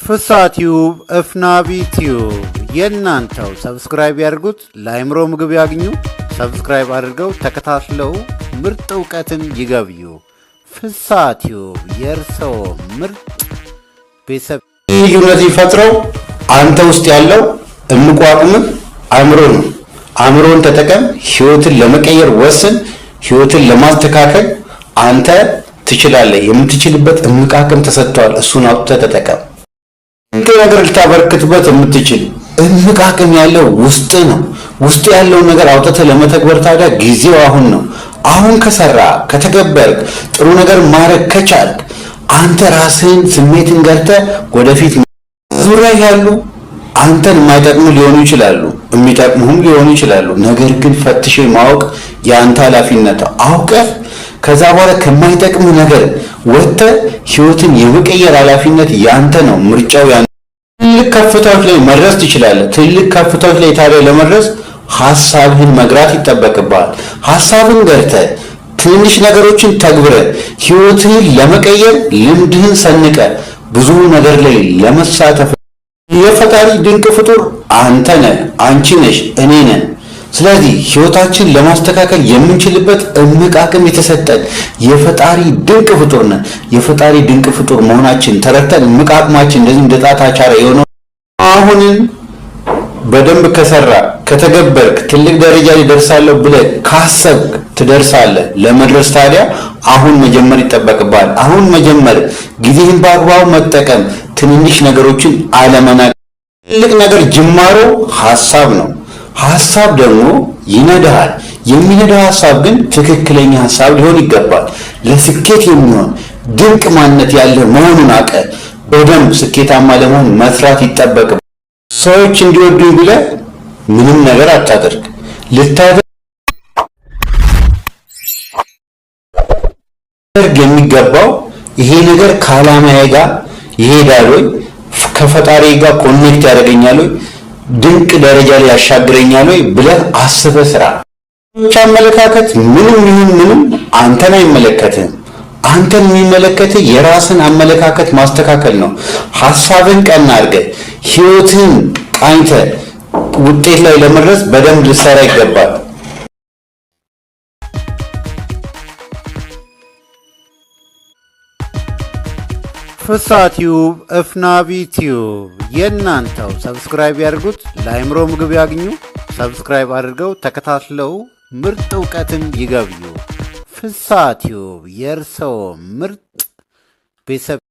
ፍስሃ ቲዩብ፣ እፍናቢ ቲዩብ የእናንተው። Subscribe ያድርጉት፣ ለአእምሮ ምግብ ያግኙ። Subscribe አድርገው ተከታትለው ምርጥ እውቀትን ይገብዩ። ፍስሃ ቲዩብ የእርስዎ ምርጥ ቤተሰብ። ልዩነት የሚፈጥረው አንተ ውስጥ ያለው እምቁ አቅምህ አእምሮ ነው። አእምሮን ተጠቀም። ህይወትን ለመቀየር ወስን። ህይወትን ለማስተካከል አንተ ትችላለህ። የምትችልበት እምቅ አቅም ተሰጥቷል። እሱን አውጥተህ ተጠቀም። ድንቅ ነገር ልታበረክትበት የምትችል እምቅ አቅም ያለው ውስጥ ነው። ውስጥ ያለውን ነገር አውጥተህ ለመተግበር ታዲያ ጊዜው አሁን ነው። አሁን ከሰራ፣ ከተገበርክ፣ ጥሩ ነገር ማድረግ ከቻልክ፣ አንተ ራስህን ስሜትን ገርተህ ወደፊት። ዙሪያ ያሉ አንተን የማይጠቅሙ ሊሆኑ ይችላሉ፣ የሚጠቅሙህም ሊሆኑ ይችላሉ። ነገር ግን ፈትሼ ማወቅ የአንተ ኃላፊነት። አውቀህ ከዛ በኋላ ከማይጠቅምህ ነገር ወጥተህ ህይወትን የመቀየር ኃላፊነት ያንተ ነው። ምርጫው ያንተ። ትልቅ ከፍታዎች ላይ መድረስ ትችላለህ። ትልቅ ከፍታዎች ላይ ታዲያ ለመድረስ ሀሳብህን መግራት ይጠበቅብሃል። ሀሳብን ገርተህ፣ ትንንሽ ነገሮችን ተግብረህ፣ ህይወትህን ለመቀየር ልምድህን ሰንቀህ፣ ብዙ ነገር ላይ ለመሳተፍ የፈጣሪ ድንቅ ፍጡር አንተ ነህ፣ አንቺ ነሽ፣ እኔ ነን። ስለዚህ ህይወታችን ለማስተካከል የምንችልበት እምቅ አቅም የተሰጠን የፈጣሪ ድንቅ ፍጡር ነን። የፈጣሪ ድንቅ ፍጡር መሆናችን ተረድተን እምቅ አቅማችን እንደዚህ እንደ ጣት አሻራ የሆነው አሁንን በደንብ ከሰራ፣ ከተገበርክ፣ ትልቅ ደረጃ ላይ ደርሳለሁ ብለህ ካሰብክ ትደርሳለህ። ለመድረስ ታዲያ አሁን መጀመር ይጠበቅብሃል። አሁን መጀመር፣ ጊዜህን በአግባቡ መጠቀም፣ ትንንሽ ነገሮችን አለመናቅ። ትልቅ ነገር ጅማሮ ሀሳብ ነው። ሀሳብ ደግሞ ይነዳሃል። የሚነዳ ሀሳብ ግን ትክክለኛ ሀሳብ ሊሆን ይገባል። ለስኬት የሚሆን ድንቅ ማንነት ያለ መሆኑን አውቀህ በደንብ ስኬታማ ለመሆን መስራት ይጠበቅብሃል። ሰዎች እንዲወዱኝ ብለህ ምንም ነገር አታደርግ። ልታደርግ የሚገባው ይሄ ነገር ከዓላማዬ ጋር ይሄዳል ወይ፣ ከፈጣሪ ጋር connect ያደርገኛል ወይ፣ ድንቅ ደረጃ ላይ ያሻግረኛል ወይ ብለህ አስበህ ስራ። አመለካከት ምንም ይሁን ምንም አንተን አይመለከትህም። አንተን የሚመለከትህ የራስን አመለካከት ማስተካከል ነው። ሀሳብን ቀና አድርገህ፣ ህይወትህን ቃኝተህ ውጤት ላይ ለመድረስ በደንብ ልትሰራ ይገባል። ፍስሃ ቲዩብ፣ እፍናቢ ቲዩብ የእናንተው። Subscribe ያድርጉት፣ ለአእምሮ ምግብ ያግኙ። Subscribe አድርገው ተከታትለው ምርጥ እውቀትን ይገብዩ። ፍስሃ ቲዩብ የእርስዎ ምርጥ ቤተሰብ።